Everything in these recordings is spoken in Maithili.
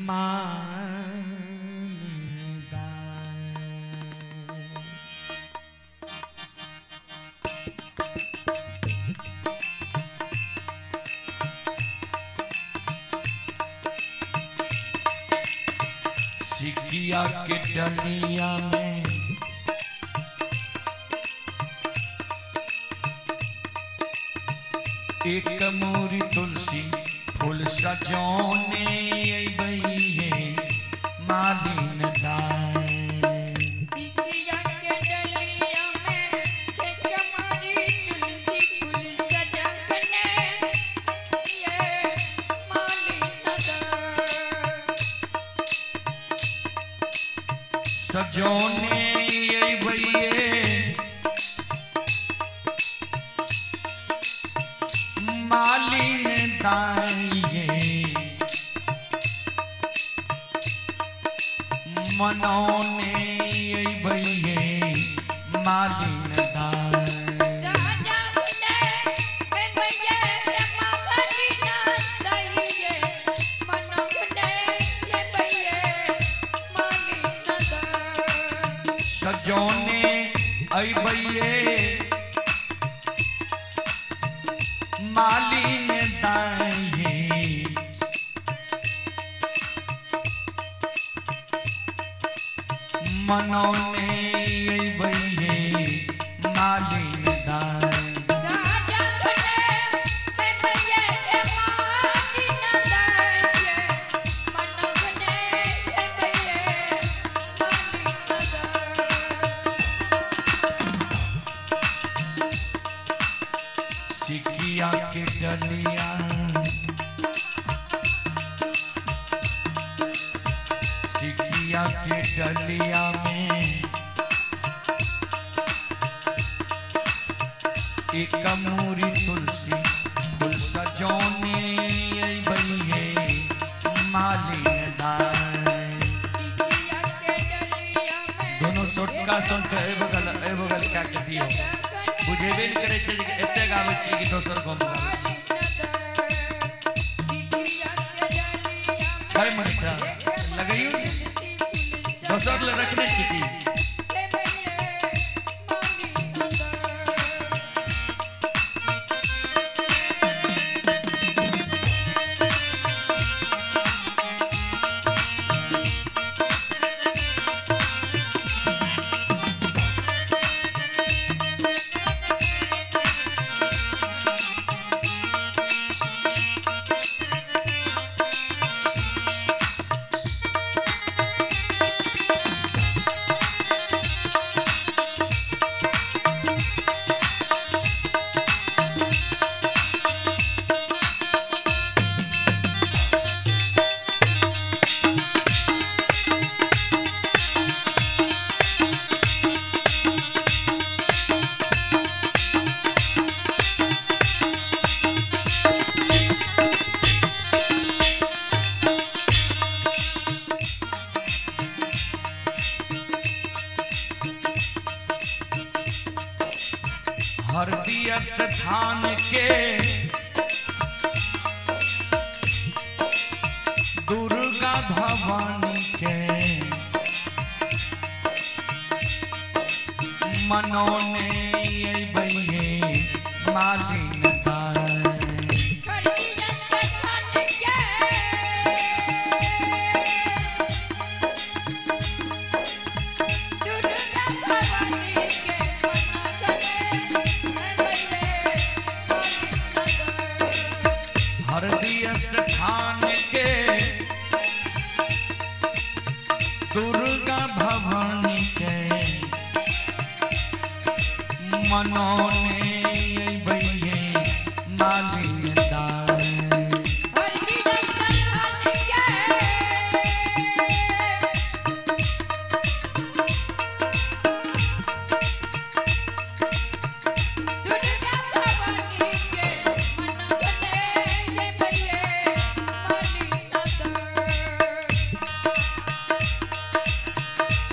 मालिन दाय। सिकिया के डलिया में एक मोरी तुलसी फूल सजौने अइबैये मालिन दाय। सिकिया के डलिया में एक मोरी तुलसी फूल सजौने ये मालिन दाय। सजौने अइबैये मालिन दाइये मनौने अइबैये मालिन दाय। सजौने अइबैये मालिन दाइये मनौने अइबैये मालिन दाय। सजौने अइबैये मालिन दाइये मनौने अइबैये मालिन दाय। सजौने अइबैये मालिन दाइये मनौने अइबैये मालिन दाय। सिकिया के डलिया सिकिया के डलिया में एक मोरी तुलसी फूल सजौने अइबैये मालिन दाय। सिकिया के डलिया में दोनों सोटका सुन के ए बगल क्या के दियो बुझेबे नहीं करे छै जे एते गाबै छी कि दोसर गाँव में गाबै छी। है मनीषा लगैयो ने दोसर ले रखने छी की। हरदी स्थान के दुर्गा भवानी के मनौने अइबैये मालिन दाय। हरदी स्थान के दुर्गा भवानी के मनौने अइबैये मालिन दाय।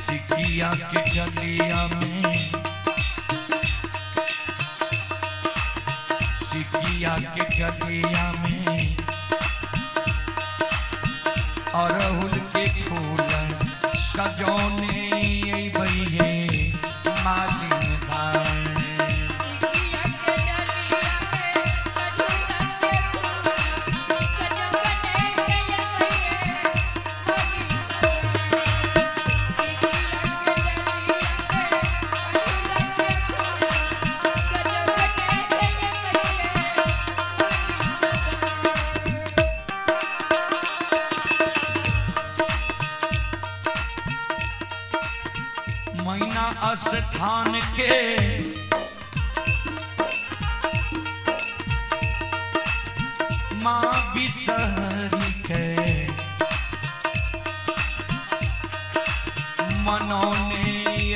सिकिया के डलिया में सिकिया के डलिया में अड़हुल के फूल सजौने अइबैये मालिन दाय। सिकिया के डलिया में कठुला के फूल सजवने अइबैये मालिन दाय। सिकिया के डलिया में कठुला के फूल सजवने अइबैये मालिन दाय। मैना स्थान के माँ बिसहरी के मनौने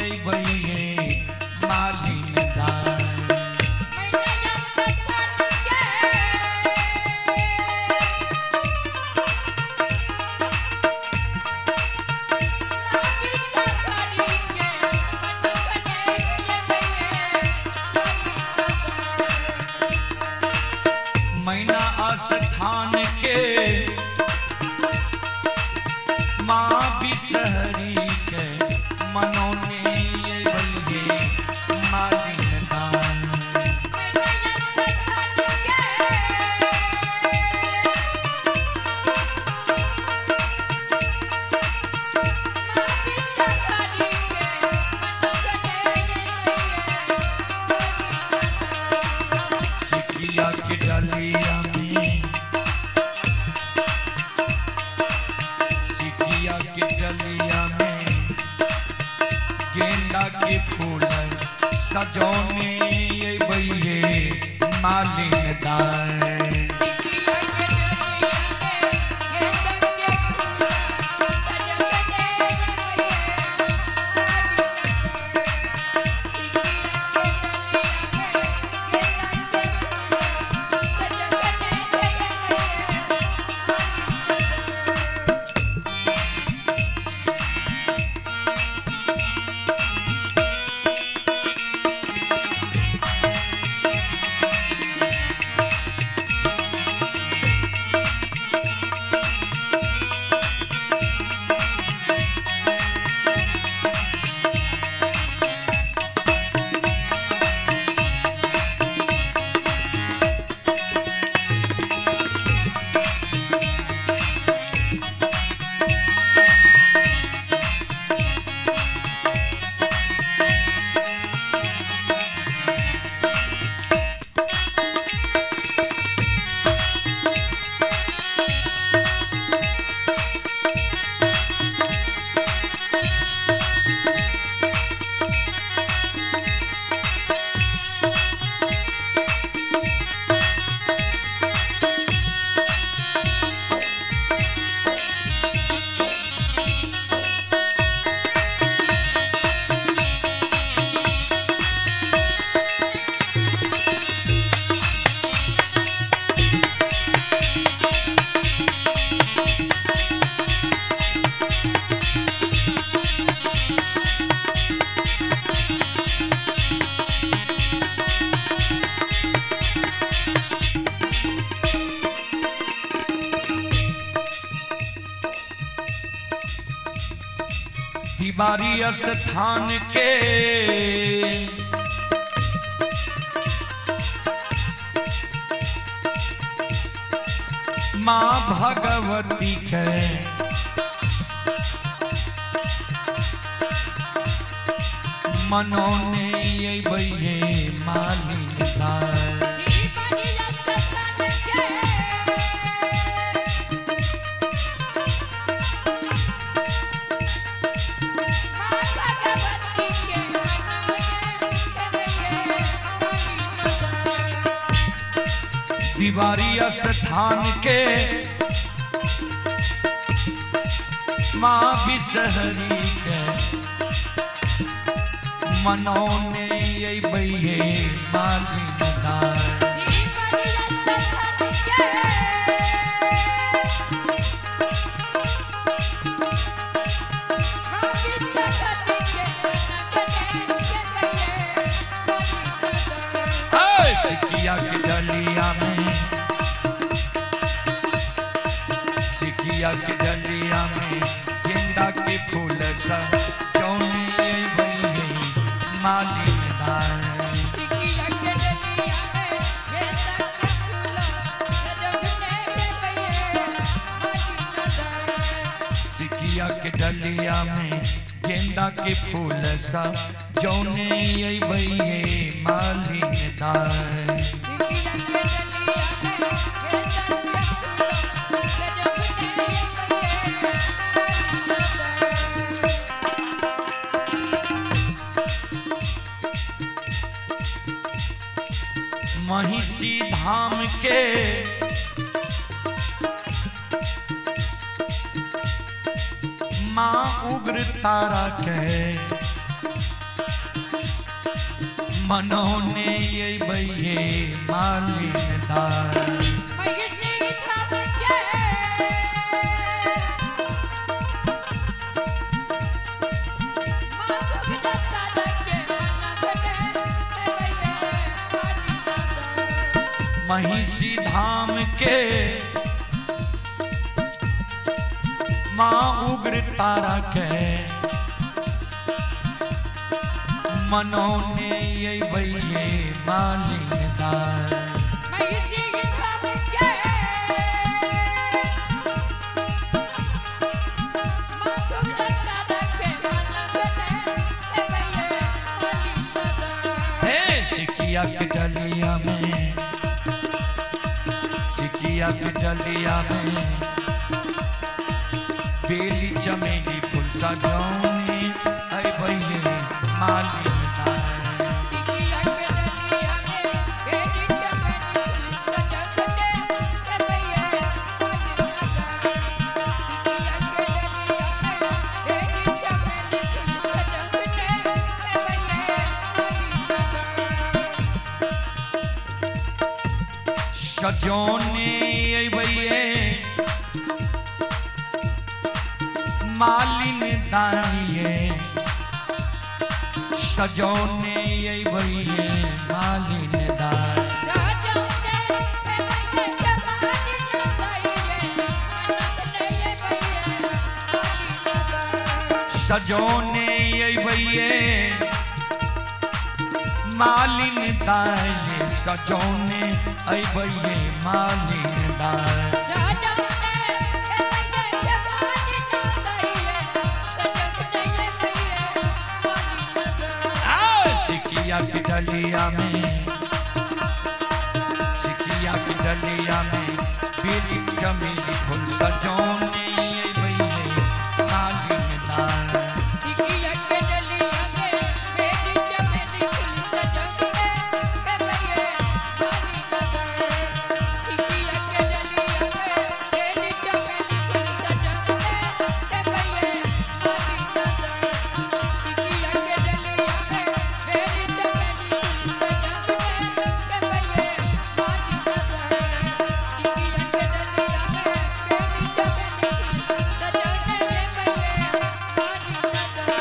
अइबैये मालिन दाय। मैना स्थान के माँ बिसहरी के मनवने अइबैये मालिन दाय। मैना स्थान के माँ बिसहरी के मनौने अइबैये मालिन दाय। मैना स्थान के माँ बिसहरी के मनवने अइबैये मालिन दाय। सिकिया के डलिया में, सिकिया के डलिया में गेंदा के फूल सजौने अइबैये मालिन दाय। सिकिया के डलिया में गेंदा के फूल सजवने अइबैये मालिन दाय। सिकिया के डलिया में गेंदा के फूल सजवने अइबैये मालिन दाय। तिवारी स्थान के माँ भगवती के मनौने अइबैये मालिन दाय। दीवानिया स्थान के माँ भगवती के मनवने अइबैये मालिन दाय। तिवारी स्थान के माँ बिसहरी के मनौने अइबैये मालिन दाय। दीवानिया स्थान के माँ बिसहरी के मनवने अइबैये मालिन दाय। ऐ सिकिया के डलिया में, सिकिया के डलिया डलिया में गेंदा के फूल सा जौने अइबैये मालिन दाई। सिकिया के डलिया में गेंदा के फूल सजवने अइबैये मालिन दाई। सिकिया के डलिया में गेंदा के फूल सा जौने अइबैये मालिन दाई। सिकिया के डलिया में गेंदा के फूल सजवने अइबैये मालिन दाई। महिषी धाम के माँ उग्र तारा के मनौने अइबैये मालिन दाई। महिषी धाम के माँ उग्र तारा के मनौने अइबैये मालिन दाई। महिषी धाम के माँ उग्र तारा के मनौने अइबैये मालिन दाई। महिषी धाम के माँ उग्र तारा के मनौने अइबैये मालिन दाई। हे सिकिया के डलिया में, सिकिया के डलिया में बेली चमेली फूल सजौने अइबैये मालिन दाई। सिकिया के डलिया में बेली चमेली फूल सजवने अइबैये मालिन दाई। सिकिया के डलिया में बेली चमेली फूल सजवने अइबैये मालिन दाई। सजौने अइबैये मालिन दाइये, सजौने अइबैये मालिन दाई। सजवने अइबैये मालिन दाइये, मनौने अइबैये मालिन दाई। सजौने अइबैये मालिन दाइये, सजौने अइबैये मालिन दाई। सजवने अइबैये मालिन दाइये, सजवने अइबैये मालिन दाई। आ सिकिया के डलिया में, सिकिया के डलिया में बेली चमेली फूल सजौने अइबैये मालिन दाई। सिकिया के डलिया में बेली चमेली फूल सजवने अइबैये मालिन दाई। सिकिया के डलिया में बेली चमेली फूल सजवने अइबैये मालिन दाई। सिकिया के डलिया में बेली चमेली फूल सजवने अइबैये मालिन दाई। सिकिया के डलिया में बेली चमेली फूल सजवने अइबैये मालिन दाई।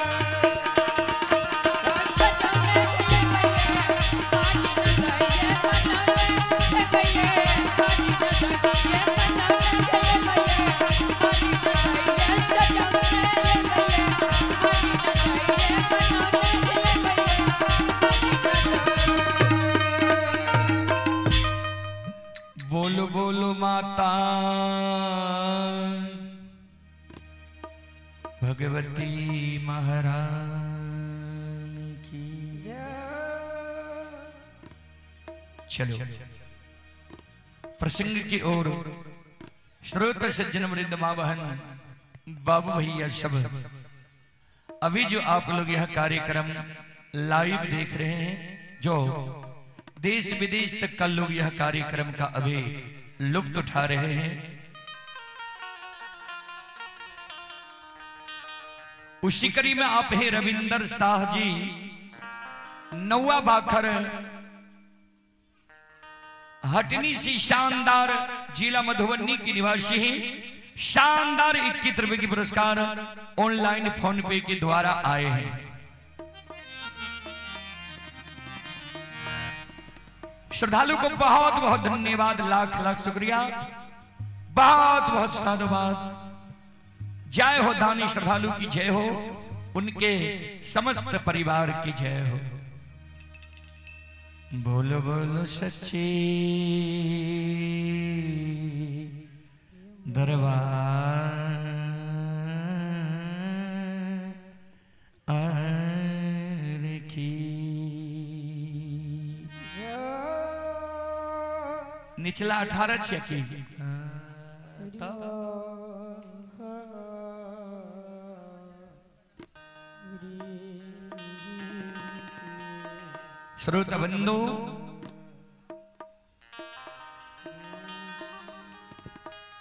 बोलो बोलो माता भगवती महारानी की। चलो प्रसंग की ओर। श्रोत सज्जन वृंद माँ बहन बाबू भैया सब, अभी जो आप लोग यह कार्यक्रम लाइव देख रहे हैं, जो देश विदेश तक का लोग यह कार्यक्रम का अभी लुत्फ उठा रहे हैं, उसी कड़ी में आप हैं रविंदर शाह जी नौवा बाखर हटनी सी शानदार जिला मधुबनी की निवासी हैं। शानदार 21 रुपए की पुरस्कार ऑनलाइन फोन पे के द्वारा आए हैं। श्रद्धालु को बहुत बहुत धन्यवाद, लाख लाख शुक्रिया, बहुत बहुत साधुवाद। जय हो दानी श्रद्धालु की जय हो, उनके समस्त परिवार की जय हो। बोलो बोलो सच्ची दरबार की। निचला 18 छिया की श्रोता बंधु,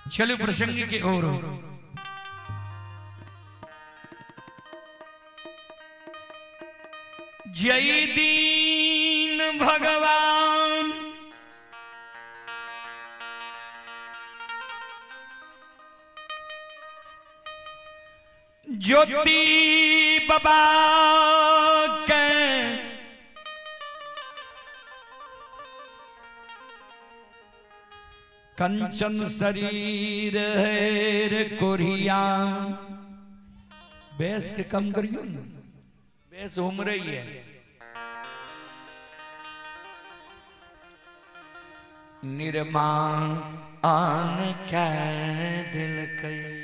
चलो प्रसंग के ओर। जय दीन भगवान ज्योति बाबा के कंचन शरीर है कोरिया। बेस के कम करियो ना, बेस उम रही है। निर्माण आन कै दिल कई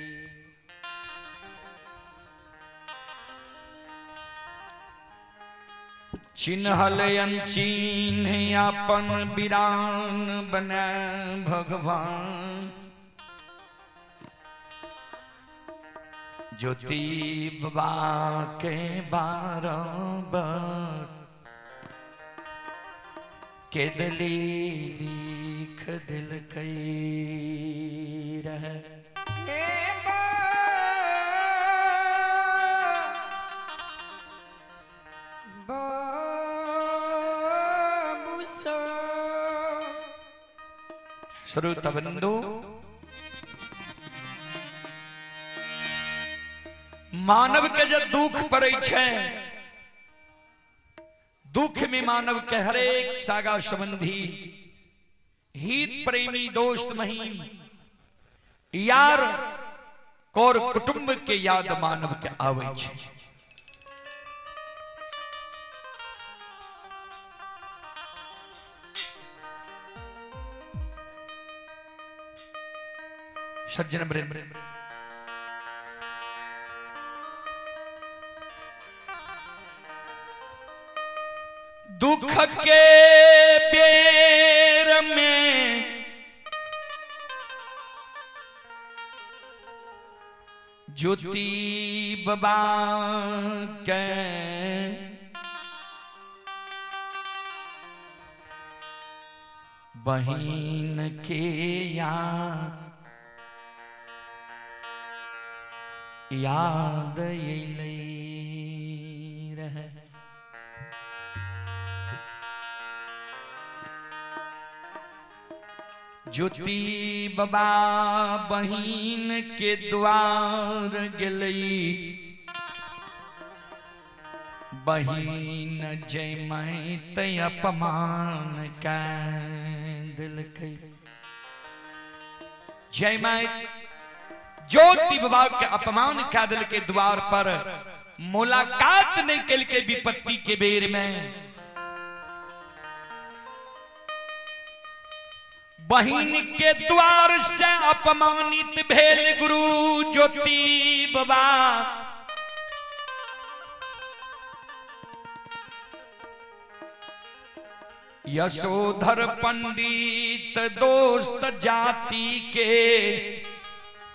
चिन्हल अनचिन्ह अपन बिरान बने भगवान। ज्योति बाबा के बारबर के दली लिख दिल कई रहे। श्रोता बंधु, मानव के जब दुख पड़े छै, दुख में मानव के हरेक सागा संबंधी हित प्रेमी दोस्त महीम यार कौर कुटुंब के याद मानव के आवे छै। सज्जन वृंद, दुख के बेर में ज्योति बाबा के बहिन के याद याद अयलै रहे। ज्योति बाबा बहिन के द्वार गेलै, बहिन जय तै अपमान कै दिलकै। जय my ज्योति बाबा के अपमान कै दिलकै द्वार पर, मुलाकात नहीं केलकै विपत्ति के बेर में। बहिन के द्वार से अपमानित भेल गुरु ज्योति बाबा। यशोधर पंडित दोस्त जाति के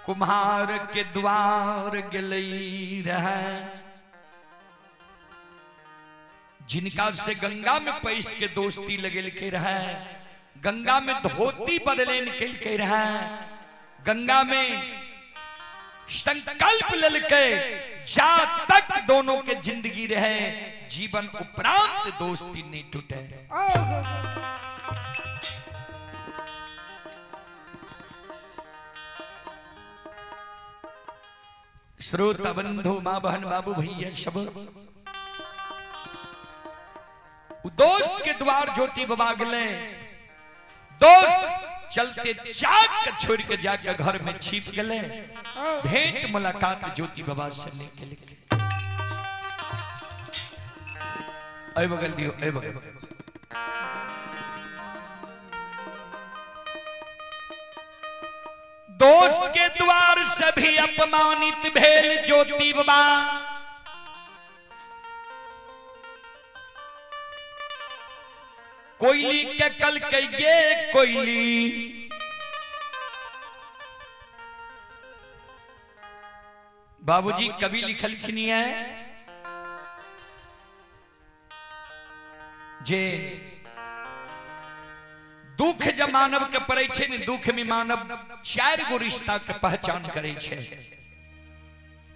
कुम्हार के द्वार गेलै रहे। जिनका से गंगा में पैस के दोस्ती लगेल के रहे, गंगा में धोती बदले निकल के रहे, गंगा में संकल्प ललके जा तक दोनों के जिंदगी रहे, जीवन उपरांत दोस्ती नहीं टूटे। श्रोता बंधु, माँ बहन, बाबू भैया सब दोस्त के द्वार ज्योति बाबा गले। दोस्त चलते चाक के छोड़ के जाके घर में छिप गए। भेंट मुलाकात ज्योति बाबा से नहीं के लिखे। ऐ बगल दियो, ऐ बगल। दोस्त के द्वार से भी अपमानित भेल ज्योति बाबा। कोयली के कल के गे कोयली, बाबूजी कवि लिखलखिन है जे दुख जब मानव के पड़े छे ने, दुख में मानव 4 गो रिश्ता के पहचान करे छे।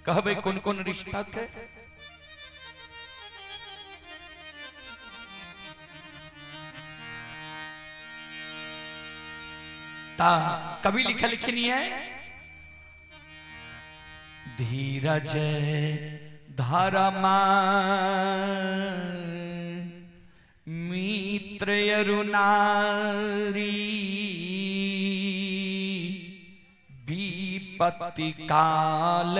कहबे कौन कौन रिश्ता के? ता कवि लिखलखिन है धीरज धर्मा मित्र अरुणारी विपत्ति काल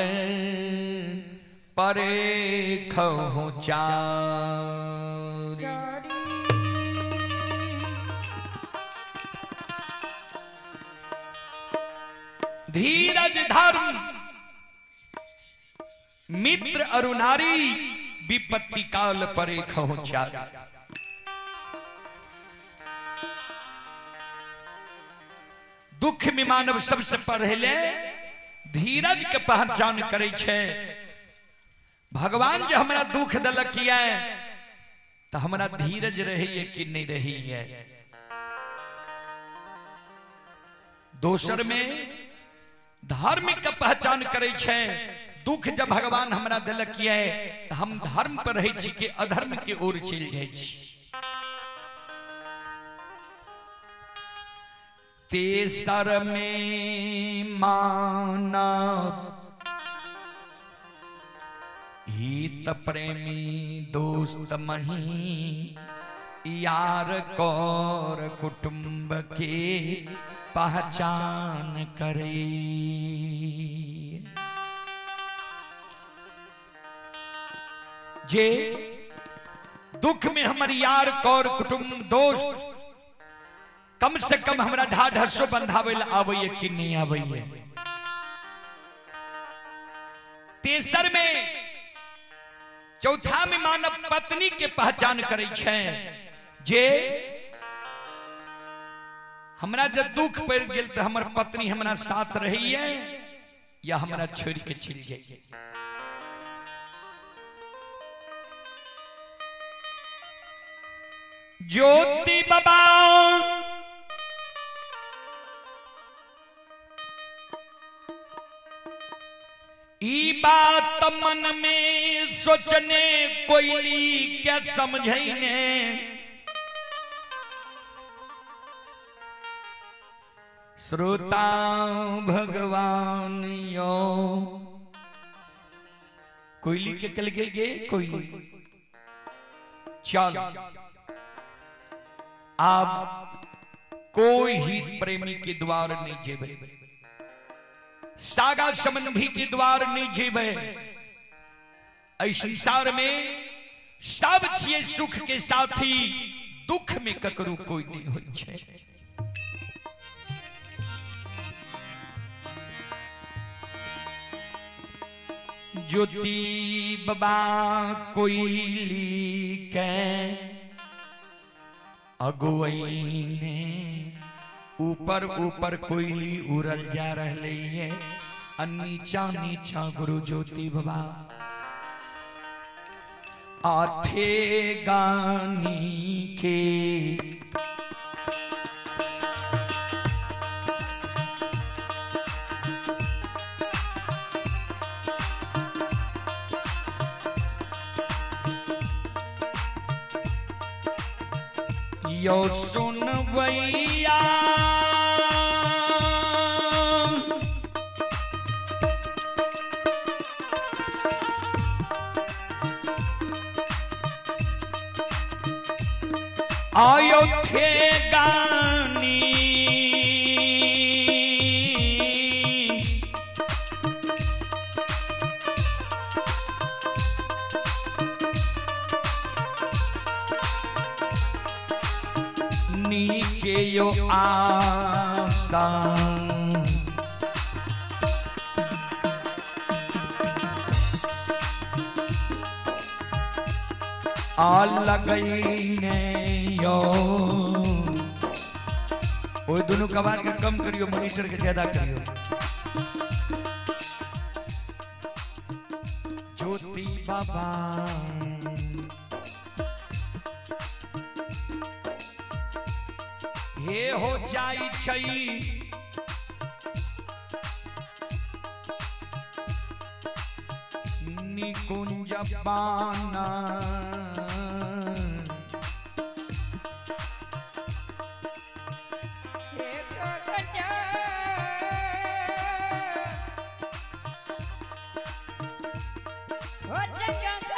परे खहु चारी। धीरज धर्म मित्र अरुणारी विपत्ति काल परे खहु चारी। दुख में मानव सबसे पहले धीरज के पहचान करे छे। भगवान जो हमरा दुख दलक है तो हमरा धीरज रही कि नहीं रही है। दोसर में धर्म के पहचान करे छे। दुख जब भगवान हमरा दलक है तो हम धर्म पर रहे छी कि अधर्म के ओर चल जाए छी। तेसर में मानव हित प्रेमी दोस्त मही यार कौर कुटुंब के पहचान करे। जे दुख में हमर यार कौर कुटुंब दोस्त कम से कम हमरा ढाढ़ सो बंधावे ला आवे कि नहीं आवे। तेसर में चौथा में मानव पत्नी के पहचान करे छे। जे हमरा जब दुख पड़ गेल तो हमर पत्नी हमरा साथ रही है या हमरा छोड़ के चल जाए। ज्योति बाबा ई बात मन में सोचने कोयली क्या समझने, श्रोता भगवान यो कोयली के कल गए गे कोयली चल आप कोई ही प्रेमी के द्वार नहीं जेबे, सागा संबंधी के द्वार नहीं जेबे। ऐ संसार में सब छिए सुख के साथी, दुख में ककरो कोई नहीं होई छे। ज्योति बाबा कोयली के अगुवैने ऊपर ऊपर कोयली उड़ल जा रही है, नीचा नीचा गुरु ज्योति बाबा आथे गानी के। यो सुनवैया आयो थे गानी के यो आशा। आ लगई ने यो। ओइ दुनू के आवाज के कम करियो, मॉनिटर के ज्यादा करियो। ज्योति बाबा हे हो जाई छई निकुंज पाना। एक घंटा हो जगह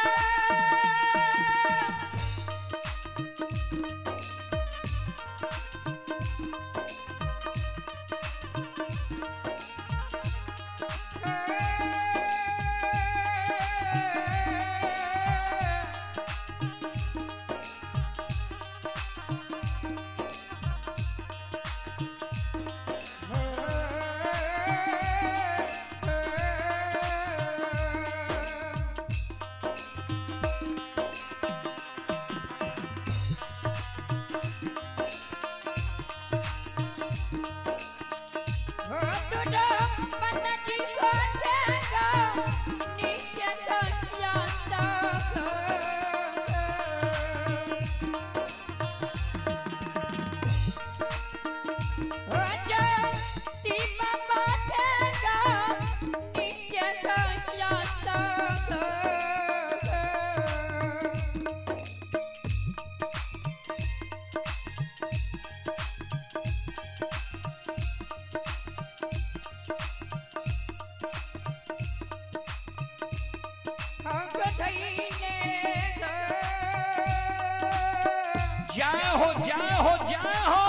जय हो जय हो जय हो।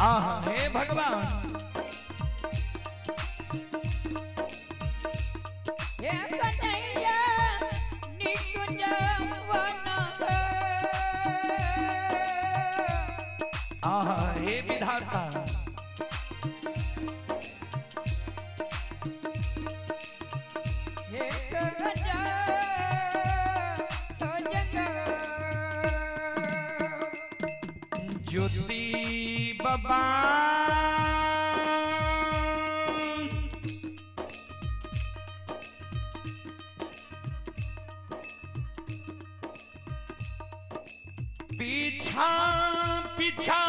आहा हे भगवान। आहा हे विधाता। ज्योति बाबा पीछा पीछा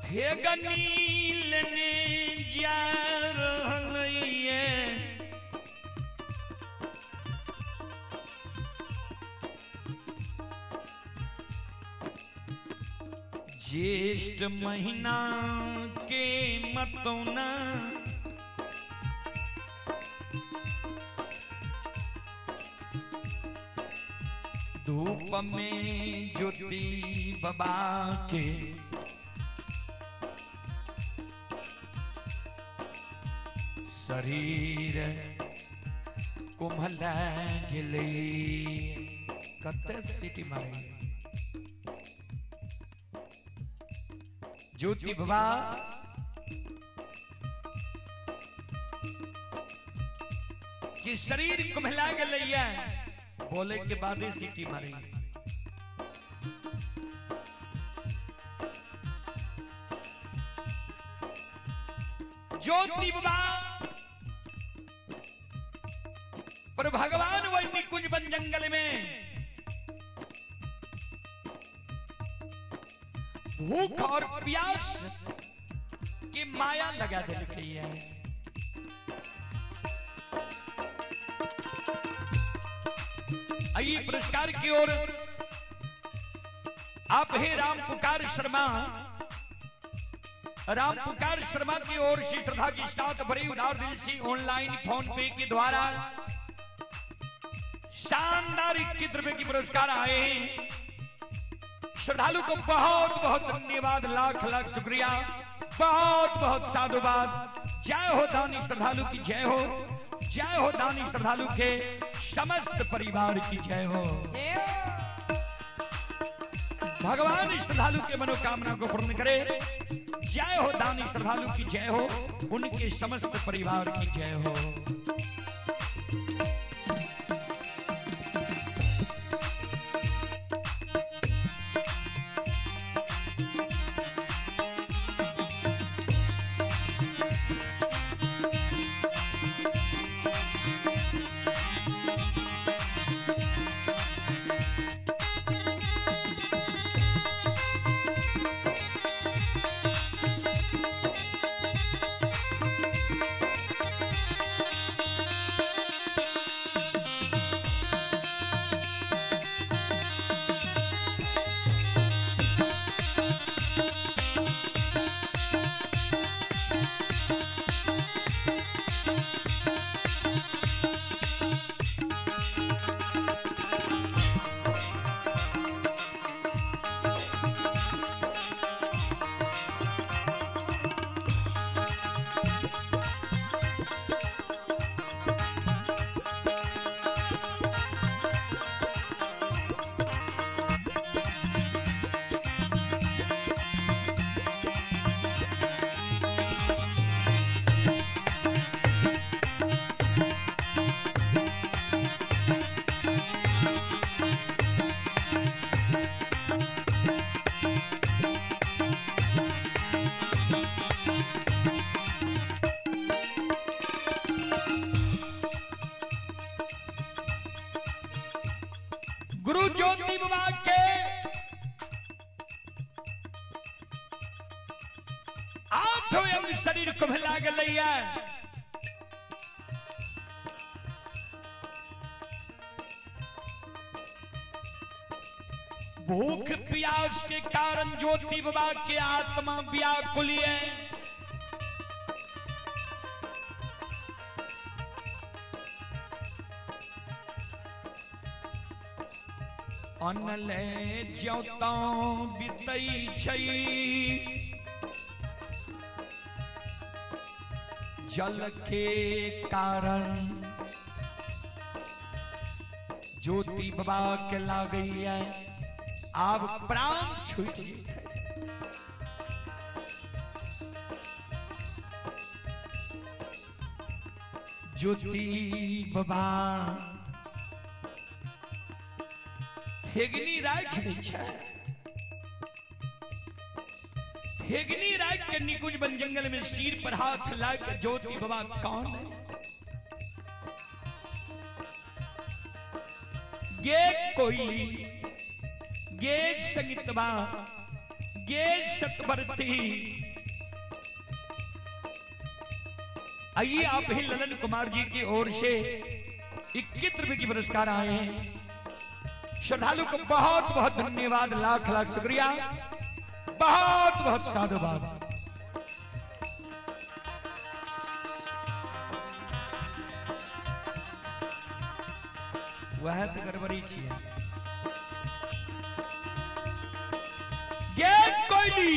थे गनील ने जा रहलैये। ज्येष्ठ महीना के मतौना धूप में ज्योति बाबा के शरीर कुम्हला गेलै। कते सीटी मारे ज्योति बाबा। कि शरीर कुम्हला गेलैया बोले के बाद ही सीटी मारे। ज्योति बाबा पर भगवान वही निकुंज वन जंगल में भूख और प्यास की माया लगा देती है। आइए पुरस्कार की ओर आप हे राम पुकार शर्मा, राम पुकार शर्मा की ओर से श्रद्धा की साथ भरी उदार दिल से ऑनलाइन फोन पे के द्वारा शानदार 21 रुपए की पुरस्कार आए हैं। श्रद्धालु को बहुत बहुत धन्यवाद, लाख लाख शुक्रिया। बहुत बहुत साधुवाद। जय हो दानी श्रद्धालु की जय हो, जय हो दानी श्रद्धालु के समस्त परिवार की जय हो। भगवान श्रद्धालु के मनोकामना को पूर्ण करे। जय हो दानी श्रद्धालु की जय हो, उनके समस्त परिवार की जय हो। गुरु ज्योति बाबा के आठों अंग शरीर को मिला गलैया। भूख प्यास के कारण ज्योति बाबा के आत्मा व्याकुल है। अनले ज्योता बितई छई जल के कारण ज्योति बाबा के लागई है। अब प्राण छूट गई। ज्योति बाबा ठेगनी राख दै छै, ठेगनी राख के निकुंज बन जंगल में सिर पर हाथ ला के ज्योति बाबा कौन है? गे कोयली, गे संगीतवा, गे सतबरती। आइए आप ही ललन कुमार जी की ओर से 21 रुपए की पुरस्कार आए हैं। श्रद्धालु को बहुत बहुत धन्यवाद, लाख लाख शुक्रिया, बहुत बहुत साधुवाद। वह तो गड़बड़ी छिए। गे कोयली,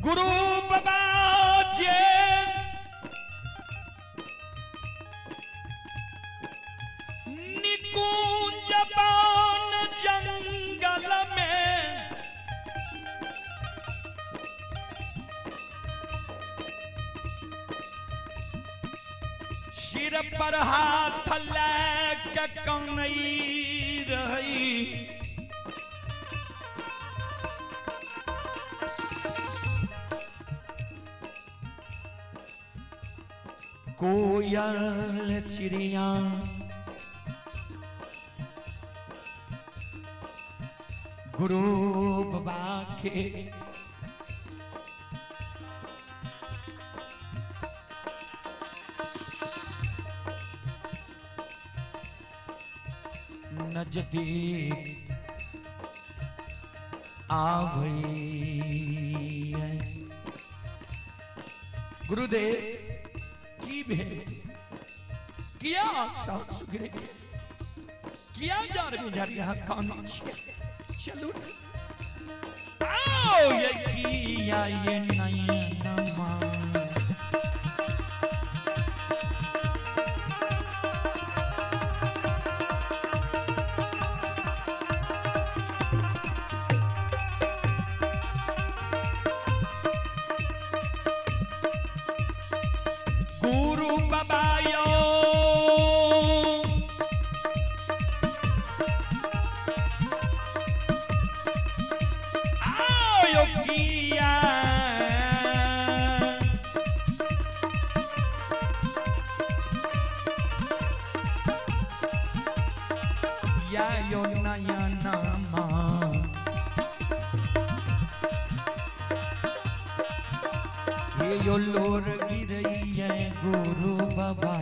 गुरु बाबा जे निकुंज बन जंगल में सिर पर हाथ लेके कनई रही। कोयल चिड़िया गुरु बाबा के नजदीक आवई। गुरुदेव की भेल किया सुखरे किया जा रही जा रही कौन चलू आओ ये किया ये नयनमा गुरु बाबा यो आओ यो किया या यो नयनमा ये यो लोर गिरई है गुरु बाबा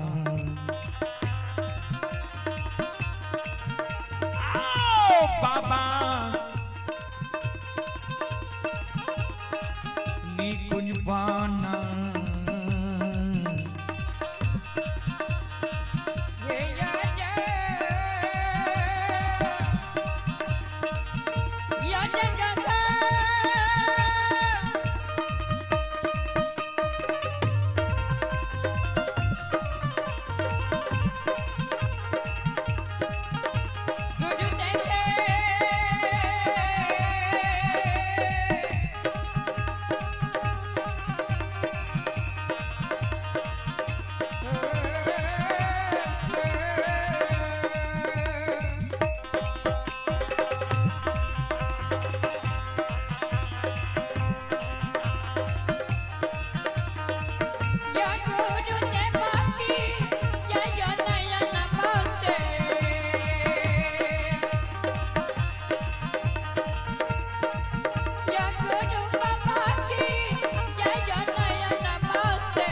आओ बाबा निकुंज पाना हे या या या या या गुरु देखे या गुरु ने बाकी या या नया न पासे या गुरु बाबा की या या नया न पासे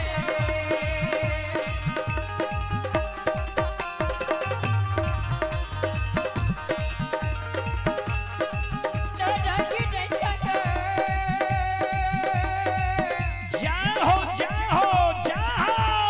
जय हो जय हो जय हो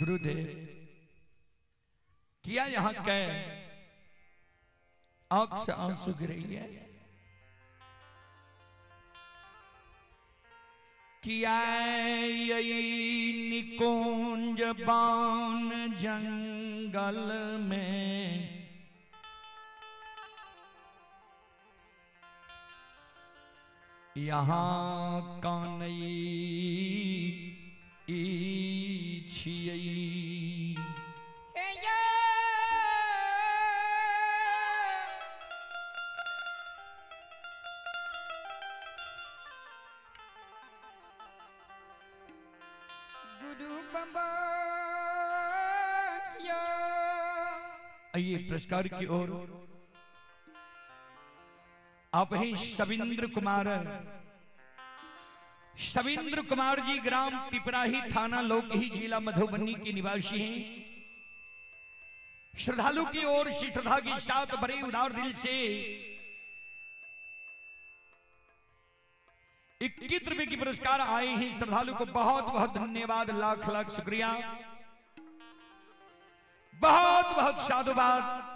गुरुदेव किया यहाँ के आंख से आंसू गिर रही है किया यही निकुंज बान जंगल में यहाँ कानई छियई गुरु बंबा आइए पुरस्कार की ओर आप ही सविंद्र कुमार सविंद्र कुमार जी ग्राम पिपराही थाना लोकही जिला मधुबनी के निवासी हैं। श्रद्धालु की ओर से श्रद्धा के साथ बड़े उदार दिल से 21 रुपए की पुरस्कार आए हैं। श्रद्धालु को बहुत बहुत धन्यवाद, लाख लाख शुक्रिया, बहुत बहुत साधुवाद।